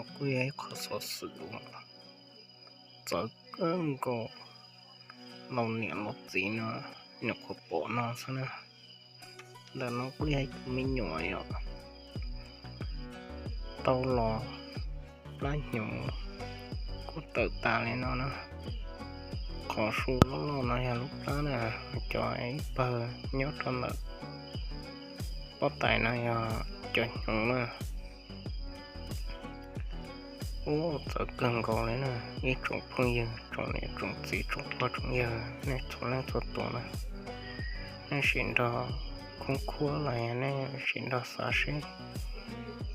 Kuj yog ib qho xov xwm uas txawv kawg nkaus, laus niam laus txiv no nyuam qhuav pom no xwb na. Ntawm no kuj yog ib tug me nyuam yom, tau los plab hnyuv kuj tawm tas li no na. Qhov su loj loj no yog lub plab na, cov ib pawg nyob rau ntawm pob tais no yog cov hnyuv na. Ub, txawv kawg nkaus li na, ib tsoom phooj ywg, tsoom niam tsoom txiv, tsoom pog tsoom yawg, nej txhua leej txhua tus na, nej sim nrog khoob khuab los yog nej sim nrog xav seb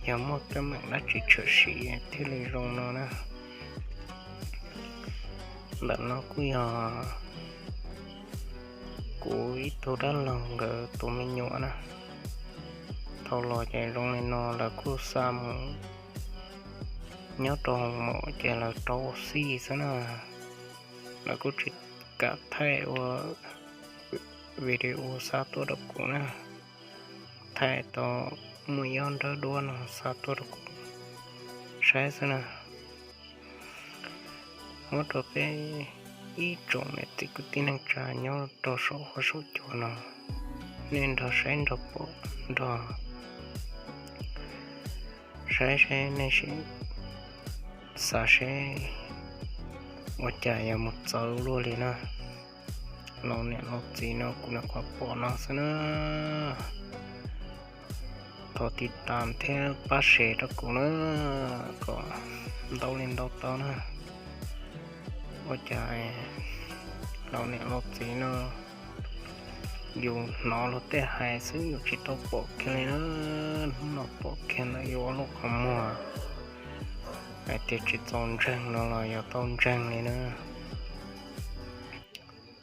yog muaj teeb meem dab tsi tshwm sim thiaj li zoo no na. Ntawm no kuj yog kuv ib tug dab laug nkawd tus me nyuam na. Thaum los ces zoo li no, lawv kuj xa mus nyob rau hoo mom ces lawv rau ua xij xwb na. Lawv kuj tsis kam thaij ua video xa tuaj rau kuv na, thaij tau muaj ib ob nrawb duab no xa tuaj rau kuv saib xwb na. Muab rau peb ib tsoom niam txiv kwv tij neej tsa nyob rau saum huab saum cua no, nej nrog saib nrog pom nrog saib seb nej sim xav seb ua cas yuav mus txawv luaj li na. Laus niam laus txiv no kuv nyuam qhuav pom no xwb na. Thov tiv tam thiab pab share rau kuv na, kom ntau li ntau tau na. Ua cas laus niam laus txiv no yus hnov luag tej hais xwb yus tsis tau pom kiag li na. Hnub no pom kiag ntawm yus ob lub qhov muag, hais tias tsis txaus ntseeg no los yog tau ntseeg li na.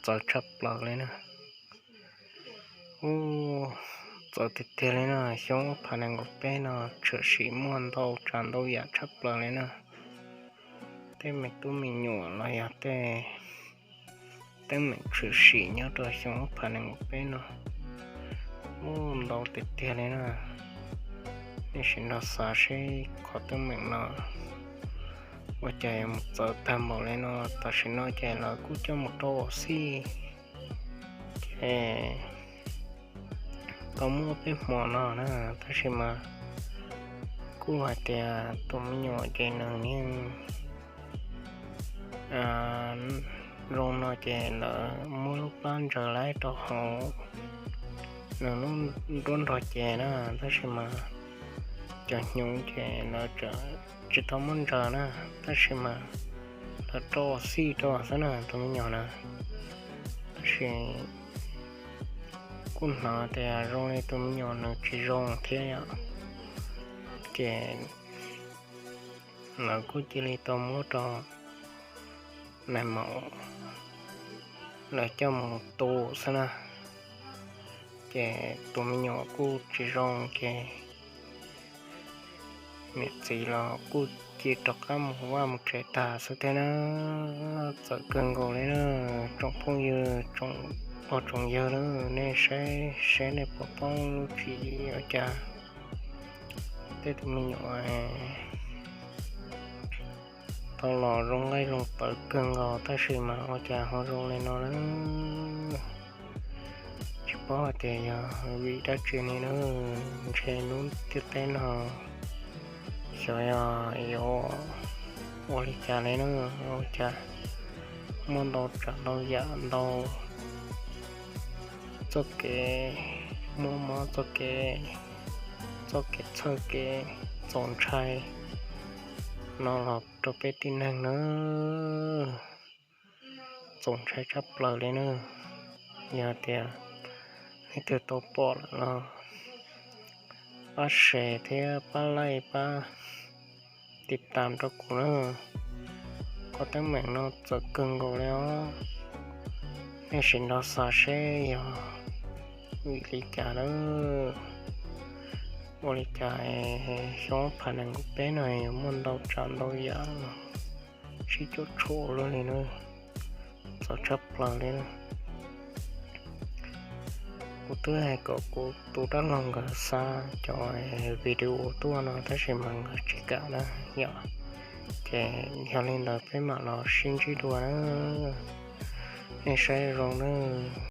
Txawv tshaj plaws li na. Ub, txawv tiag tiag li na. Xyoo ob phav nees nkaum peb no tshwm sim muaj ntau tsav ntau yam tshaj plaws li na. Tej me tub me nyuam los yog tej teeb meem tshwm sim nyob rau xyoo ob phav nees nkaum peb no, ub, ntau tiag tiag li na. Nej sim nrog xav seb qhov teeb meem no ua cas yuav mus txawv tag npaum li no. Tam sim no ces lawv kuj coj mus rau ua xij, ces tau muaj peb hmo no na, tab sis mas kuj hais tias tus me nyuam ces nws yeej zoo no ces lawv muab lub plab ntsaws laib rau hauv nws lub nruab nrog ces na, tab sis mas cov hnyuv ces lawv tsis tau muab ntsaws na, tab sis mas lawv rau xij rau xwb na tus me nyuam na. Tab sis kuj hnov tias zoo li tus me nyuam nws tsis zoo thiab yom, ces lawv kuj cia li tau muab rau nais maum lawv coj mus tu xwb na. Ces tus me nyuam kuj tsis zoo ces niam txiv los kuj cia rov qab mus vaj mus tsev tag xwb thiab na. Txawv kawg nkaus li na, tsoom phooj ywg tsoom pog tsoom yawg na, nej saib seb nej puas paub lub tswv yim ua cas tej tus me nyuam tau los zoo nqaij zoo tawv kawg nkaus tab sis mas ua cas ho zoo li no na. Tsis paub hais tias yog vim dab tsi li na, ntshe lub ntiaj teb no xyov yog yuav ua li cas li na, ua cas muaj ntau tsav ntau yam ntau txoj kev muaj mob txoj kev, txoj kev txhawj kev txaus ntshai no los rau peb tib neeg na. Txaus ntshai tshaj plaws li na. Yog tias leej twg tau pom lawm los pab share thiab pab like pab tiv tam rau kuv na. Qhov teeb meem no txawv kawg nkaus li os. Nej sim nrog xav seb yog vim li cas lawm. Ua li cas xyoo ob phav nees nkaum peb no yuav muaj ntau tsav ntau yam sib cuam tshuam luaj li na. Txawv tshaj plaws li na. Kuv twb hais kom kuv tus dab laug nkawd xa cov video tuaj no tab sis mas nkawd tsis kam na yom. Ces yog li ntawd peb mam los sib ntsib dua na. Nej saib zoo nawb.